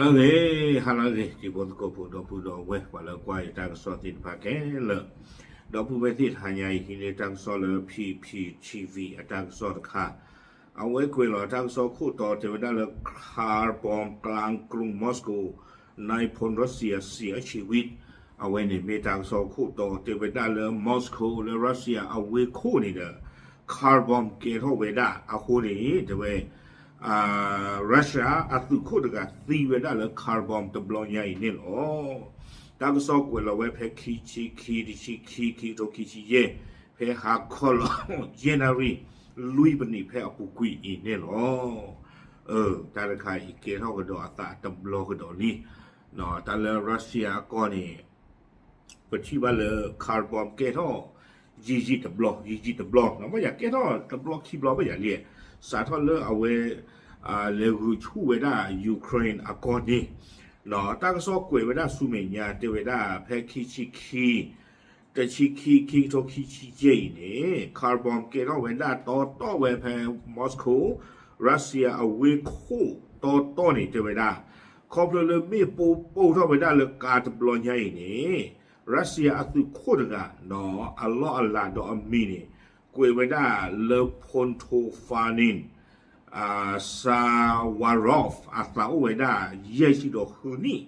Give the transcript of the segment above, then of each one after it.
ဟါလၢအဂ့ၤ, ဟါလၢအဂ့ၤ တံၤဖိသကိးဖိ ဒီပုၢ်ဒီဝဲၢ် ပှၤလၢကွၢ်ယတၢ်ကစီၣ်သ့ၣ်တဖၣ်ခဲလၢာ်, ဒီပုၢ်ဝဲၢ်သ့ၣ်တဖၣ်ညါအံၤ ဟံးန့ၢ်တၢ်ကစီၣ်လၢ P P T V အတၢ်ကစီၣ်တခါ, အဝဲကွဲးလီၤတၢ်ကစီၣ်ခိၣ်တီတဲဝဲဒၣ်လၢ car bomb กลางกรุงมอสโก นายพลรัสเซียเสียชีวิต အဝဲန့ၣ်မ့ၢ်တၢ်ကစီၣ်ခိၣ်တီတဲဝဲဒၣ်လၢ Moscow လၢ Russia အဝ့ၢ်ခိၣ်န့ၣ်ဒီး car bomb ကဲထီၣ်ဝဲဒၣ်အဃိန့ၣ် တဲဝဲ Russia အသုးခိၣ်တဂၤသံဝဲဒၣ်လၢ car bomb တဘျီညါအံၤန့ၣ်လီၤ. တၢ်ကစီၣ်ကွဲးလီၤဝဲဖဲခံဆံခံ တဆံခံ ခံကထိခံဆံယဲၢ် ဖဲဟါခီလီၤ ယဲၢ်နၣ်ရံၣ် လွံၢ်ပနံးဖဲအပူၤကွံာ်အံၤန့ၣ်လီၤ. တၢ်တခါအံၤကဲထီၣ်ကဒီးအသးတဘျီကဒီးလံ. တၢ်လၢ Russia အကီၢ်န့ၣ် ပထံၣ်ဘၣ်လၢ car bomb ကဲထီၣ် ယံာ်ယံာ်တဘျီ ယံာ်ယံာ်တဘျီ ဘၣ်ယၤကဲထီၣ်တဘျီခံဘျီဘၣ်ယၤလံ, စးထီၣ်လၢအဝဲ လဲၤဂုာ်ဆူၣ်ဝဲဒၣ် Ukraine အကီၢ်န့ၣ်, တၢ်ကစီၣ်ကွဲးဝဲဒၣ်ဆူမဲာ်ညါ တဲဝဲဒၣ်ဖဲခံဆံခံ တဆံခံ ခံကထိခံဆံယဲၢ်အံၤန့ၣ် car bomb ကဲထီၣ်ဝဲဒၣ်တီတီဝဲဖဲ Moscow Russia အဝ့ၢ်ခိၣ်တီတီန့ၣ် တဲဝဲဒၣ် ခီဖျိလၢမ့ၣ်ပိၢ်ပိၢ်ထီၣ်ဝဲဒၣ်လၢကါတဘျီညါအံၤန့ၣ် Russia အသုးခိၣ်တဂၤ အလီၢ်အလၤဒီးအမံၤန့ၣ် ကွဲးဝဲဒၣ်လၢ Pontofanin Savarov အသးအိၣ်ဝဲဒၣ် ယဲၢ်ဆံဒီးဃုနံၣ်,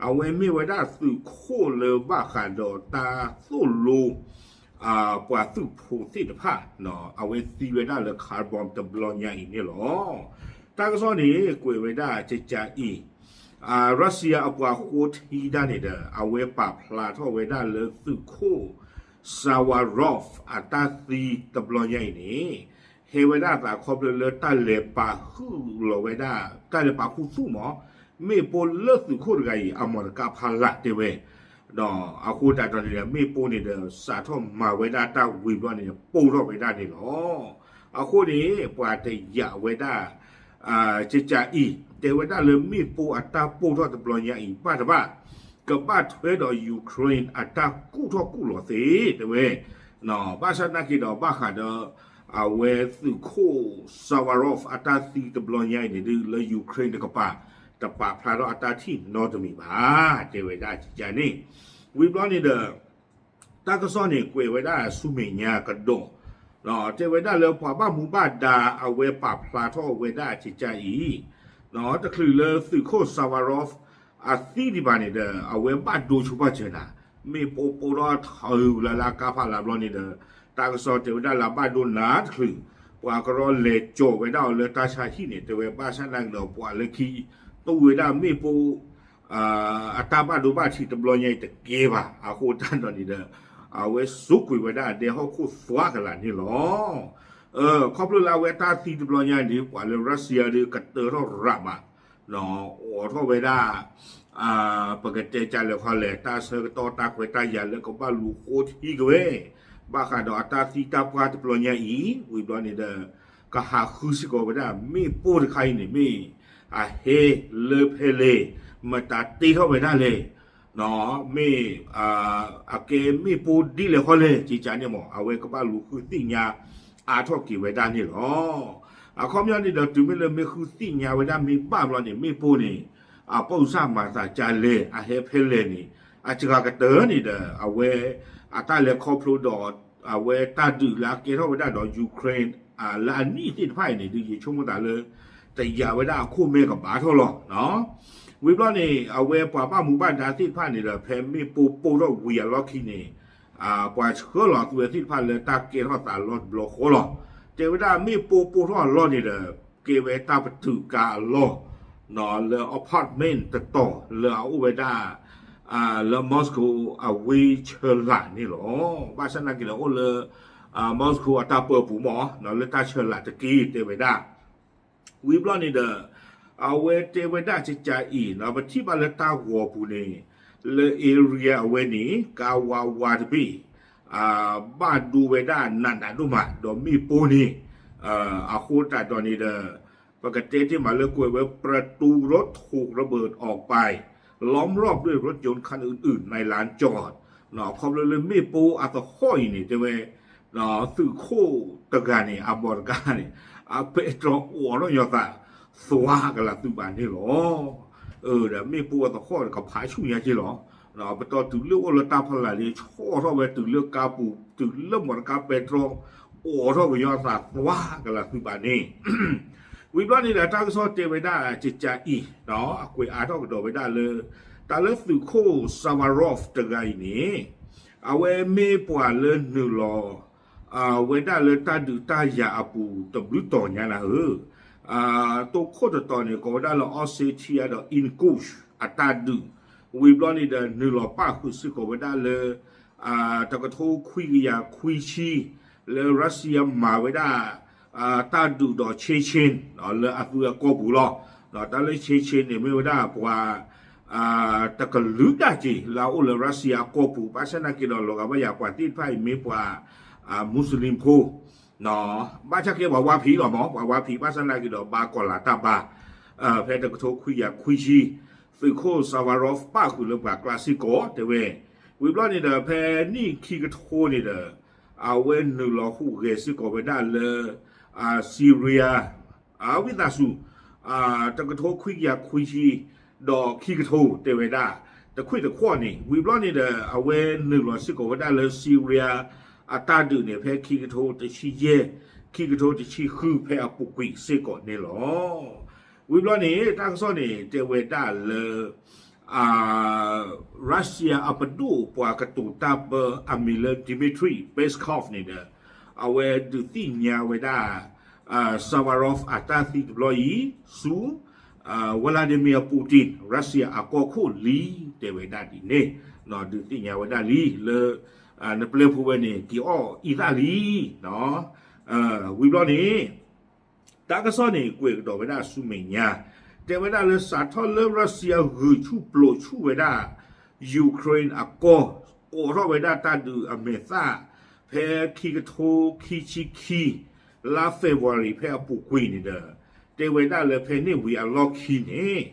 အဝဲမ့ၢ်ဝဲဒၣ်သုးခိၣ်လၢဘၣ်ဃးဒီးတၢ်သိၣ်လိ ပှၤသုးဖိသ့ၣ်တဖၣ် အဝဲသံဝဲဒၣ်လၢ car bomb တဘျီညါအံၤန့ၣ်လီၤ. တၢ်ကစီၣ်န့ၣ် ကွဲးဝဲဒၣ်ကကးအံၤ Russia အပှၤဃိထံတၢ်န့ၣ်ဒီး အဝဲပာ်ဖျါထီၣ်ဝဲဒၣ်လၢသုးခိၣ် Savarov အတၢ်သံတဘျီညါအံၤန့ၣ် ဟဲဝဲဒၣ်အသးခီဖျိလၢတၢ်လဲၤပာ်ဃုာ်လီၤဝဲဒၣ် တၢ်လဲၤပာ်ခူသူၣ်မး မ့ၣ်ပိၢ်လၢသုးခိၣ်တဂၤအံၤ အမီၢ်တကးဖးလာ်တဲဝဲ ဒီးအဃိသတးဒီးန့ၣ်ဒီး မ့ၣ်ပိၢ်န့ၣ်ဒီး စးထီၣ်မၤဝဲဒၣ်တၢ်ဝံၤဘျီန့ၣ် ပိၢ်ထီၣ်ဝဲဒၣ်န့ၣ်လီၤ. အဃိန့ၣ် ပှၤတယာ်ဝဲဒၣ် ကကးအံၤ တဲဝဲဒၣ်လၢမ့ၣ်ပိၢ်အတၢ်ပိၢ်ထီၣ်တဘျီညါအံၤ ဘၣ်တဘၣ် ကဘၣ်ထွဲဒီး Ukraine အတၢ်ကူၣ်ထီၣ်ကူၣ်လီၤသ့ တဲဝဲ ဘၣ်ဆၣ်သနာ်က့ဒီး ဘၣ်ဃးဒီး အဝဲသုးခိၣ် Savarov အတၢ်သံတဘျီညါအံၤန့ၣ်ဒုး လၢ Ukraine တကပၤ တပာ်ဖျါထီၣ်အတၢ်ထံၣ်နီတမံၤဘၣ် တဲဝဲဒၣ်ကကးန့ၣ်, ဝံၤဘျီန့ၣ်ဒီး တၢ်ကစီၣ်န့ၣ် ကွဲးဝဲဒၣ်ဆူမဲာ်ညါကဒီး တဲဝဲဒၣ်လၢပှၤဘၣ်မူဘၣ်ဒါအဝဲပာ်ဖျါထီၣ်ဝဲဒၣ်ကကးအံၤ တချုးလၢသုးခိၣ် Savarov အသံဒံးဘၣ်န့ၣ်ဒီး အဝဲဘၣ်ဒိဆိပာ်စၢၤနၤ, မ့ၣ်ပိၢ်ပိၢ်ထီၣ်ထီဝဲလၢအကါဖးလာ်ဘျီန့ၣ်ဒီး တၢ်ကစီၣ်တဲဝဲဒၣ်လၢအဘၣ်ဒိနၤတချုး ပှၤကရီလဲၤကၠီၤဝဲဒၣ်အီၤလၢတၢ်ဆါဟံၣ်န့ၣ် တဲဝဲဘၣ်ဆၣ်သနာ်က့ဒီး ပှၤလၢခံ တူၢ်ဝဲဒၣ်မ့ၣ်ပိၢ် အတၢ်ဘၣ်ဒိဘၣ်ထံးတဘျီညါအံၤတကဲဘၣ် အဃိသတးဒီးန့ၣ်ဒီး အဝဲစိာ်ကွံာ်ဝဲဒၣ်အဒဲဟီၣ်ခိၣ်သွါကလာ်န့ၣ်လီၤ. ခီဖျိလၢအဝဲတၢ်သံတဘျီညါန့ၣ် ပှၤလၢ Russia ဒုးကတၢၢ်ထီၣ်ရးမး အိးထီၣ်ဝဲဒၣ် ပကတဲကလဲၤခီလဲၣ် တၢ်ဆၢကတီၢ်တၢ်ခွဲးတၢ်ယာ်လၢကဘၣ်လူၤဃိထံက့ၤဝဲ ဘၣ်ဃးဒီးအတၢ်သံတၢ်ပှၢ်တဘျီညါအံၤ ဝံၤဘျီန့ၣ်ဒီး ကဟးဃုစ့ၢ်ကီးဝဲဒၣ်မ့ၣ်ပိၢ်တခါအံၤန့ၣ် မ့ၢ်အဟဲလၢဖဲလဲၣ် မတၤတ့ထီၣ်ဝဲဒၣ်လဲၣ် မ့ၢ် အကဲမ့ၣ်ပိၢ်ဒ်လဲၣ်ဃီလဲၣ် ကကးန့ၣ်မး အဝဲကဘၣ်လူၤဃုသ့ၣ်ညါအါထီၣ်က့ၤဝဲဒၣ်န့ၣ်လီၤ. အခီပညီန့ၣ်ဒီး တုၤမ့ၢ်လၢမ့ၢ်ဃုသ့ၣ်ညါဝဲဒၣ်မ့ၢ်ဘၣ်ဘျီန့ၣ် မ့ၣ်ပိၢ်န့ၣ် အပိၢ်စၢ်မၤသးကလဲၣ် အဟဲဖဲလဲၣ်န့ၣ် အစှၤကတၢၢ်န့ၣ်ဒီး အဝဲ အတၢ်လဲၤခီဖျိဒီး အဝဲတၢ်ဒုးလၢအကဲထီၣ်ဝဲဒၣ်ဒီး Ukraine လၢအနံၣ်သ့ၣ်တဖၣ်အံၤန့ၣ် ဒုးယဆိကမိၣ်သးလၢ တယာ်ဝဲဒၣ်အခိၣ်မဲကဘၣ်ထီၣ်လီၤ. ဝံၤဘျီန့ၣ် အဝဲပှၤဘၣ်မူဘၣ်ဒါသ့ၣ်တဖၣ်န့ၣ်ဒီး ဖဲမ့ၣ်ပိၢ်ပိၢ်ထီၣ်ဝံၤအလီၢ်ခံန့ၣ် ပှၤဆှၢလီၤအသုဝဲသ့ၣ်တဖၣ်လၢတၢ်ကဲထီၣ်သးလီၢ်တဘျီဃီလီၤ. တဲဝဲဒၣ်မ့ၣ်ပိၢ်ပိၢ်ထီၣ်အလီၢ်န့ၣ်ဒီး ကဲဝဲတၢ်ပတုာ်ကါအလီၢ် လၢ apartment တတီၤလၢအအိၣ်ဝဲဒၣ် လၢ Moscow အဝ့ၢ်ဆၢလာ်န့ၣ်လီၤ. ဘၣ်ဆၣ်သနာ်က့ဒီး အိၣ်လၢ Moscow အတၢ်ပၢပူၤမး လၢတၢ်ဆၢလာ်တက့ၢ်တဲဝဲဒၣ် ဝံၤဘျီန့ၣ်ဒီး အဝဲတဲဝဲဒၣ်ကကးအံၤ ပထံၣ်ဘၣ်လၢတၢ်ဂီၤပူၤန့ၣ် လၢ area အဝဲန့ၣ် ကါဝါဝါတဘ့ၣ် ဘၣ်ဒိဝဲဒၣ်နးနးဒိၣ်မး ဒီးမ့ၣ်ပိၢ်န့ၣ် အဃိသတးဒီးန့ၣ်ဒီး ပကတဲတ့ၢ်မးလၢကွဲးဝဲ ประตูรถถูกระเบิดออกไป ล้อมรอบด้วยรถยนต์คันอื่นๆ ในลานจอด ခီဖျိလၢမ့ၣ်ပိၢ်အသဟီၣ်အံၤန့ၣ် တဲဝဲ သုးခိၣ်တဂၤန့ၣ် အမီၢ်တကါန့ၣ် အပဲတြီအိးထီၣ်ညီသး သွါကလးသုးဘၣ်န့ၣ်လီၤ. ဒီးမ့ၣ်ပိၢ်အသဟီၣ်ဒီးကဖးဆူၣ်ညါက့လီၤ. ပတီၢ်တုၤလၢအိၣ်လၢတၢ်ဖီလာ်န့ၣ် ဆီၣ်ထီၣ်ဝဲတုၤလၢကါပူၤ တုၤလၢမီတကါပဲတြီ အိးထီၣ်ကညီအသးသွါကလၤသုးဘၣ်န့ၣ် ဝံၤဘျီန့ၣ်ဒီးတၢ်ကစီၣ်တဲဝဲဒၣ်ကကအံၤ အကွဲးအါထီၣ်ကဒီးဝဲဒၣ်လၢ တၢ်လၢသုးခိၣ် Safarov တဂၤအံၤန့ၣ် အဝဲမ့ၢ်ပှၤလၢနုာ်လီၤ ဝဲဒၣ်လၢတၢ်ဒုးတၢ်ယၤအပူၤတဘျုးတီၤညါနၤဧၢ, တိခိၣ်တတီၤန့ၣ် ကိးဝဲဒၣ်လၢ Ossetia ဒီး Ingush အတၢ်ဒုး, ဝံၤဘျီန့ၣ်ဒီး နုာ်လီၤပၣ်ဃုာ်စ့ၢ်ကီးဝဲဒၣ်လၢ တကထိခွံကယၤခွံဆံ လၢ Russia မၤဝဲဒၣ် တၢ်ဒုးဒီး Chechen လၢအသုးအကီၢ်ပူၤလီၤ. တၢ်လၢ Chechen န့ၣ် မ့ၢ်ဝဲဒၣ်ပှၤ တကလုာ်ဒၣ်က့ၤ လၢအအိၣ်လၢ Russia အကီၢ်ပူၤ ဘၣ်ဆၣ်သနာ်က့ဒီး လီၤဂာ်ဘၣ်ယၤပှၤသ့ၣ်တဖၣ်အံၤမ့ၢ်ပှၤ Muslim ဖိ ဘၣ်ဆၣ်က့ပှၤဝါဖံးလီၤမး ပှၤဝါဖံး ဘၣ်ဆၣ်သနာ်က့ဒီး ဘၣ်ကီၤလၤတၢ်ဘါ ဖဲတကထိခွံကယၤခွံဆံ သုးခိၣ် Safarov ပၣ်ဃုာ်လၢပှၤကျါစ့ၢ်ကီး တဲဝဲ, ဝံၤဘျီန့ၣ်ဒီး ဖဲနံၣ်ခံကထိန့ၣ်ဒီး အဝဲနုာ်လီၤဟူးဂဲၤစ့ၢ်ကီးဝဲဒၣ်လၢ Syria ဝံသးစူၤ တကထိခွံကယၤခွံဆံ ဒီးခံကထိတဲဝဲဒၣ် တခွံၣ်တခွီၣ်န့ၣ် ဝံၤဘျီန့ၣ်ဒီး အဝဲနုာ်လီၤစ့ၢ်ကီးဝဲဒၣ်လၢ Syria အတၢ်ဒုးန့ၣ် ဖဲခံကထိတဆံယဲၢ် ခံကထိတဆံဃု ဖဲအပူၤကွံာ်စ့ၢ်ကီးန့ၣ်လီၤ. ဝံၤဘျီန့ၣ် တၢ်ကစီၣ်န့ၣ် တဲဝဲဒၣ်လၢ Russia အပဒိၣ်ပှၤကတိၤတၢ်ပၢအမံၤလၢ Dmitry Peskov န့ၣ်ဒီး အဝဲဒုးသ့ၣ်ညါဝဲဒၣ် Safarov အတၢ်သံတဘျီအံၤ ဆူ Vladimir Putin Russia အကီၢ်ခိၣ်လံ တဲဝဲဒၣ်ဒ်န့ၣ်, ဒုးသ့ၣ်ညါဝဲဒၣ်လံလၢ နပျဲဖိဝဲန့ၣ် က့ၤအီၣ်အံသၣ်လံ ဝံၤဘျီန့ၣ် တၢ်ကစီၣ်န့ၣ် ကွဲးကဒီးဝဲဒၣ်ဆူမဲာ်ညါ တဲဝဲဒၣ်လၢ စးထီၣ်လၢ Russia ဂုာ်ဆူၣ်ပျိးဆူၣ်ဝဲဒၣ် Ukraine အကီၢ် အိးထီၣ်ဝဲဒၣ်တၢ်ဒုးအမဲာ်သၣ် ဖဲခံကထိခံဆံခံ လါ February ဖဲအပူၤကွံာ်န့ၣ်ဒီး တဲဝဲဒၣ်လၢဖဲန့ၣ်ဝံၤအလီၢ်ခံန့ၣ်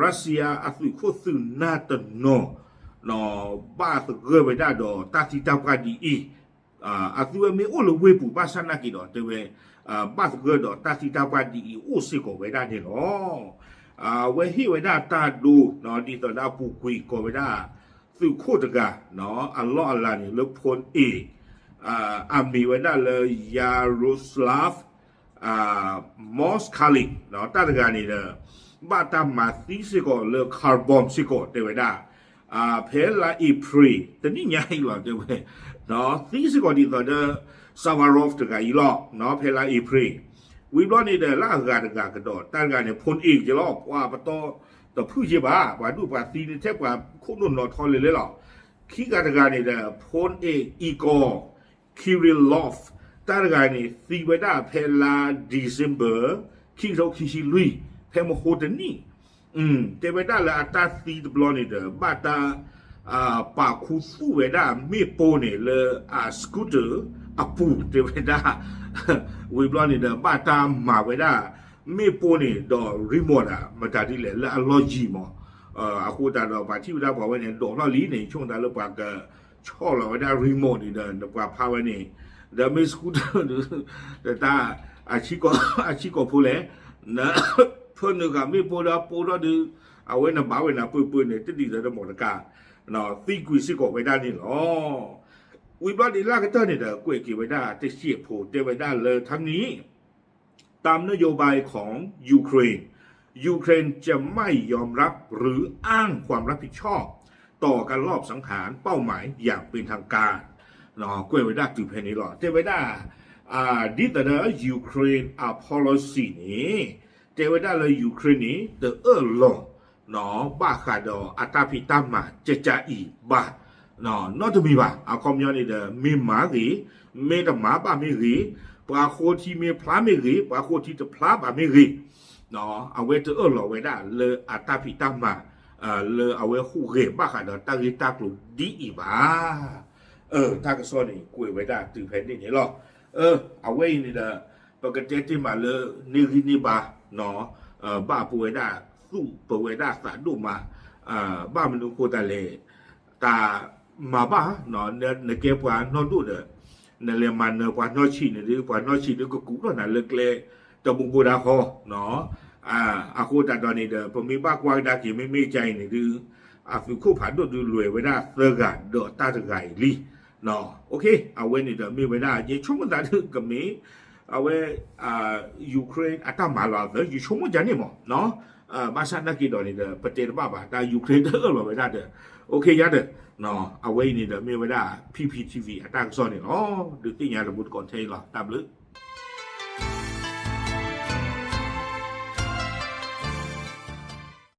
Russia အသုးခိၣ်သုးနၢ်တနီၤ ဘၣ်သဂၢၢ်ဝဲဒၣ်ဒီးတၢ်သံတၢ်ပှၢ်ဒ်အံၤ အသုဝဲမ့ၢ်အိၣ်လၢဝ့ၢ်ပူၤဘၣ်ဆၣ်နာ်က့ဒီး တဲဝဲ ဘၣ်သဂၢၢ်ဒီးတၢ်သံတၢ်ပှၢ်ဒ်အံၤအိၣ်စ့ၢ်ကီးဝဲဒၣ်န့ၣ်လီၤ. အဝဲဟ့ၣ်ဝဲဒၣ်တၢ်ဒိ ဒ်သိးဒီးအပူၤကွံာ်ကိးဝဲဒၣ် သုးခိၣ်တဂၤ အလီၢ်အလၤန့ၣ်လၢ ဖိနံးအ့ၣ် အမံၤဝဲဒၣ်လၢ Yaroslav Moskalik တၢ်တဂၤန့ၣ်ဒီး ဘၣ်တၢ်မၤသံစ့ၢ်ကီးလၢ car bomb စ့ၢ်ကီးတဲဝဲဒၣ် ဖဲလါအ့ဖြ့ၣ် တနံၣ်ညါအံၤလီၤတဲဝဲ သံစ့ၢ်ကီးဒ်သိးဒီး Safarov တဂၤအံၤလီၤ ဖဲလါအ့ဖြ့ၣ် ဝံၤဘျီန့ၣ်ဒီး လၢအဂၤတဂၤကဒီး တၢ်တဂၤန့ၣ် ဖိနံးအ့ၣ်က့လီၤ ပှၤပတီၢ်တဖုၣ်က့ဘၣ် ပှၤဒူၣ်ပှၤသံန့ၣ်ထဲပှၤခိၣ်နူာ်နီၤထီလဲၤလဲၤလီၤ. ခံဂၤတဂၤန့ၣ်ဒီး ဖိနံးအ့ၣ် Igor Kirillov တၢ်တဂၤန့ၣ် သံဝဲဒၣ်ဖဲလါ December ခံကထိခံဆံလွံၢ် ဖဲမဟိတနံၣ် တဲဝဲဒၣ်လၢအတၢ်သံတဘျီန့ၣ်ဒီး ဘၣ်တၢ် ပာ်ခူသူၣ်ဝဲဒၣ်မ့ၣ်ပိၢ်န့ၣ်လၢအ scooter အပူၤတဲဝဲဒၣ် ဝံၤဘျီန့ၣ်ဒီး ဘၣ်တၢ်မၤဝဲဒၣ် မ့ၣ်ပိၢ်န့ၣ်ဒီး remote ဒၣ်မတၤဒ်လဲၣ်လၢအလီၢ်ယံၤမး အဃိသတးဒီး ပှၤထံၣ်ဝဲဒၣ်ပှၤဝဲန့ၣ် ဒိးထီၣ်လံန့ၣ် ဆိကမိၣ်သးလၢပှၤကဆီၣ်လီၤဝဲဒၣ် remote န့ၣ်ဒီး နပှၤဖးဝဲန့ၣ် ဒီးမ့ၢ် scooter ဒီးတၢ် အဆံးကိာ်ဖိလဲၣ် နဖၢနုာ်ဃာ်မ့ၣ်ပိၢ်ဒီးပိၢ်ထီၣ်ဒုး အဝဲနဘၣ်ဝဲနၤပၢၢ်ပၢၢ်န့ၣ် တဒ်သိးဒီးမီၢ်တကါ သံကွံာ်စ့ၢ်ကီးဝဲဒၣ်န့ၣ်လီၤ. ဝံၤဘျီဒ်လၢကတၢၢ်န့ၣ်ဒီး ကွဲးက့ၤဝဲဒၣ်တစဲးဖိ တဲဝဲဒၣ်လၢထါနံၣ် ตามนโยบายของยูเครน ยูเครนจะไม่ยอมรับหรืออ้างความรับผิดชอบต่อการลอบสังหารเป้าหมายอย่างเป็นทางการ ကွဲးဝဲဒၣ်တုၤဖဲန့ၣ်လီၤ. တဲဝဲဒၣ် ဒ်သိးဒီး Ukraine အ policy န့ၣ် တဲဝဲဒၣ်လၢ Ukraine န့ၣ် တအၢၣ်လီၤ ဘၣ်ဃးဒီးအတၢ်ဖံးတၢ်မၤကကါအံၤဘၣ် နီတမံၤဘၣ်. အခီပညီန့ၣ်ဒီး မ့ၢ်မၤဂ့ၤ, မ့ၢ်တမၤဘၣ်မ့ၢ်ဂ့ၤ, ပှၤဃိထံမ့ၢ်ဖျါမ့ၢ်ဂ့ၤ, ပှၤဃိထံတဖျါဘၣ်မ့ၢ်ဂ့ၤ, အဝဲတအၢၣ်လီၤဝဲဒၣ်လၢအတၢ်ဖံးတၢ်မၤ လၢအဝဲဟူးဂဲၤဘၣ်ဃးဒီးတၢ်ဂ့ၢ်တၢ်ကျိၤဒ်အံၤဘၣ်. တၢ်ကစီၣ်န့ၣ် ကွဲးဝဲဒၣ်တုၤဖဲန့ၣ်န့ၣ်လီၤ. အဝဲအံၤန့ၣ်ဒီး ပကတဲတ့ၢ်မးလၢ န့ၢ်ဂံၢ်န့ၢ်ဘါ ဘၣ်ပဝဲဒၣ်သူၣ်ပဝဲဒၣ်သးဒိၣ်မး, ဘၣ်မနုၤဃိသတးလဲၣ်, တၢ်မၤဘၣ်, နကဲပှၤနီၢ်ဒိၣ်ဒီး နလဲၤမၤနၢၤပှၤနီၢ်ဆံးန့ၣ်ဒီး ပှၤနီၢ်ဆံးဒီးကကူးထီၣ်နၤလၢကျဲတဘိဘိဒၣ်ဃီ, အဃိသတးဒီးန့ၣ်ဒီး ပမ့ၢ်ဘၣ်ကွၢ်ကဒါက့ၤ မ့မ့ၢ်ကါအံၤန့ၣ်ဒုး အသုးခိၣ်ဖးဒိၣ်ဒုးလွဲၤဝဲဒၣ်သၢဂၤဒီးတၢ်တဂၤအံၤလံ. အဝဲန့ၣ်ဒီးမ့ၢ်ဝဲဒၣ် ယဆိကမိၣ်သးဒုးကမ့ၢ် အဝဲ Ukraine အတၢ်မၤလီၤအသး ယဆိကမိၣ်ကန့ၣ်မး. ဘၣ်ဆၣ်နာ်က့ဒီးန့ၣ်ဒီး ပတဲတဘၣ်ဘၣ် တၢ် Ukraine တအၢၣ်လီၤဝဲဒၣ်ဒီး အိၣ်ခ့ယါဒီး အဝဲအံၤန့ၣ်ဒီးမ့ၢ်ဝဲဒၣ် P P T V အတၢ်ကစီၣ်န့ၣ်လီၤ. ဒုးသ့ၣ်ညါတဘိတကိးထဲအံၤလီၤ. တၢ်ဘျုး